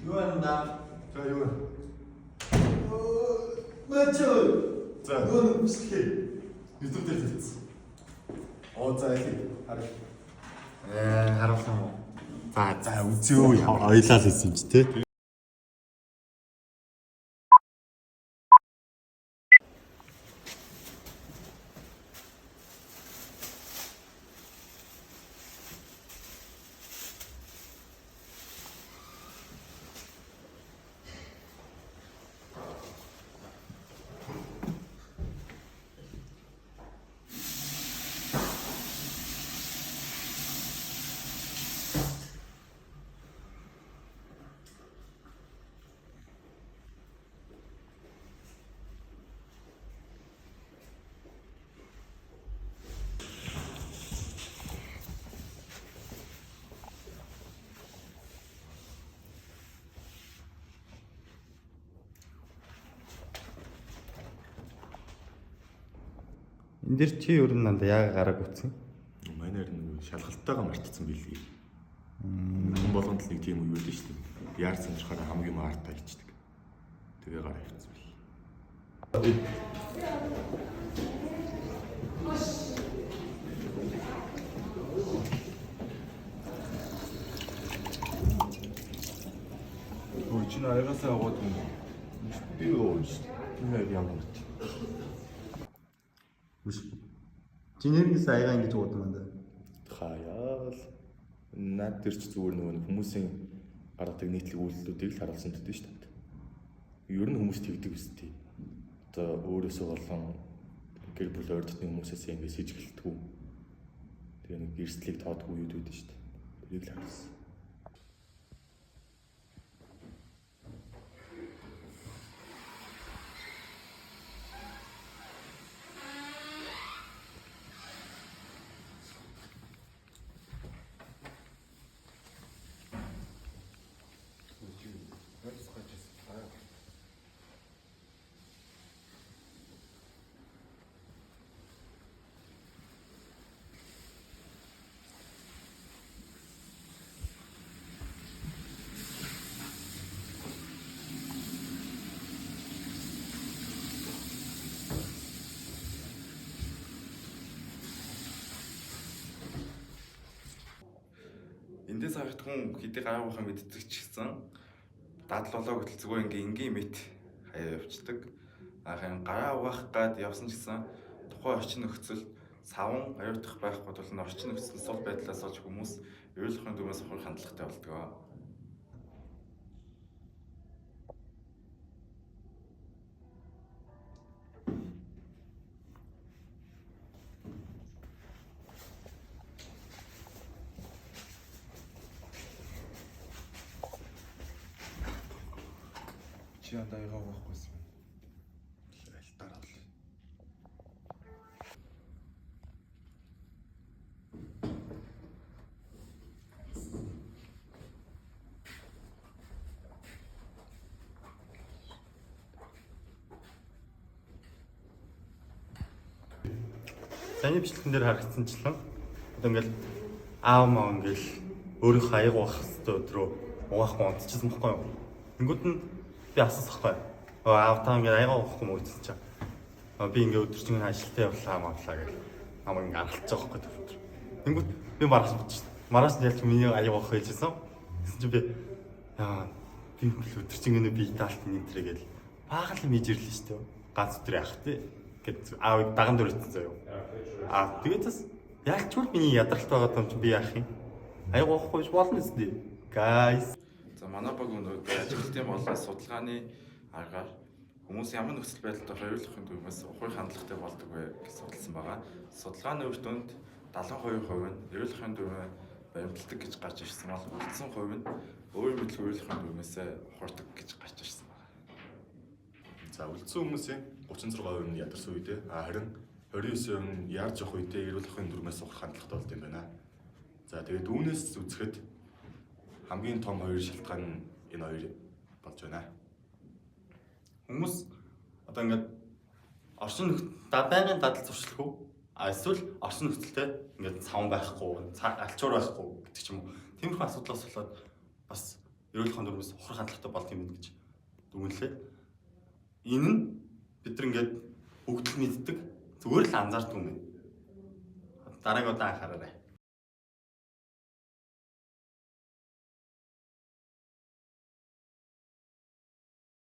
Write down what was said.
Юу юм да? За юу вэ? Мачо. За Нөгөө бичлэгээ. YouTube дээр тавьчихсан. Оо за яа. Хараа. Харуулсан уу? За за үзье ямар оёлаа л хийсэн юм чи те. Энд дэр чи ер нь надад яага гараг үтсэн? Манайр нэг шалгалттайгаа мартцсан билий. Хүн болгонд л нэг тийм үе байдаг шүү дээ. Яар сандрахаар хамгийн маартай ичдэг. Тэгээ гараа авчихсан бил. Өө чи аягаасаа аваад юм. Би өөр шүү дээ. Энэ ямар юм. Чи нэрнээс аяга ингэж уудаг юм да. Хаяал над дээр ч зүгээр нөгөө нэг хүмүүсийн гаргадаг нийтлэг үйлдэлүүдийг л харуулсан төдий шүү дээ. Ер нь хүмүүс тэгдэг үстэй. Одоо өөрөөсөө болон гэр бүл ойр дотны хүмүүсээс ингэ сэжиглэлтгүү. Тэгээ нэг эрсдлийг тоодгүй юу гэдэг шүү дээ. Тэрийг л харуулсан. Эндээс харахад хүн хэдий гараа уухаа мэддэг ч гэсэн дадал болоо гэтэл зүгээр ингээ энгийн мэт хаяа явцдаг. А харин гараа угаах гад явсан ч гэсэн тухайн орчин нөхцөл савн аюутах байхгүй тул нь орчин нөхцөл сул байдлаас болж хүмүүс эрүүл ахуйн дүрмээс ухрах хандлагатай болдог. Чи андаа ягаа уухгүй юм. Альтаар бол. Таны бичлэгэн дээр харагдсанчлан одоо ингээл аав маа ингээл өөрийнхөө аяг угаах хэвээр өдрөө угаахгүй унтчихсан байхгүй юу? Тэнгүүд нь би асуусан байхгүй юу? Оо аав та ингээд аягаа угаахгүй мө гэсэн чинь. Аа би ингээд өдөржин ажилтаа явлаа маавлаа гэл намайг ингээд аргалж байгаа байхгүй тэр өдөр. Тэнгүүд би маргааш бодчихсон. Маргааш нь ялч миний аяг угаах хэлжсэн. Гэсэн чинь би яа би ингээл өдөржин ингэ би италт энэ тэрэ гэл баахан л мижэрлээ шүү дээ. Ганц өдөр яах вэ? Гэт аавыг даган дөрөвцөн заяа. Аа тэгээд бас ялчгүй миний ядралт байгаа юм чи би яах юм? Аяг уухгүй биш болно үстэй. Guys. За манай баг өнөөдөр ажиглалтын болон судалгааны аргаар хүмүүс ямар нөхцөл байдалд орох эрүүл ахуйн дүрмээс ухрах хандлагатай болдог вэ гэж судалсан байгаа. Судалгааны үр дүнд 72% нь эрүүл ахуйн дүрмээ баримталдаг гэж гарч ирсэн бол үлдсэн хувь нь өөрийн мэдлэг эрүүл ахуйн дүрмээс ухардаг гэж гарч ирсэн байна. За үлдсэн хүмүүсийн 36% нь ядарсан үедээ харин 29% нь ярж явах үедээ эрүүл ахуйн дүрмээс ухрах хандлагатай болд юм байна. За тэгээд үүнээс үзэхэд хамгийн том хоёр шалтгаан нь энэ хоёр болж байна. Хүмүүс одоо ингээд орчин нөхцөл байнгын дадал зуршлах уу? А эсвэл орчин нөхцөлтэй ингээд савн байхгүй, алчуур байхгүй гэдэг ч юм уу. Тиймэрхүү асуудлаас болоод бас Эрүүл ухааны дүрмээс ухрах хандлагатай болдог юм байна гэж дүгнэлээ. Энэ нь бид нар ингээд бүгд л мэддэг, зүгээр л анзаардаг юм байна. Дараагийн удаа анхаараарай.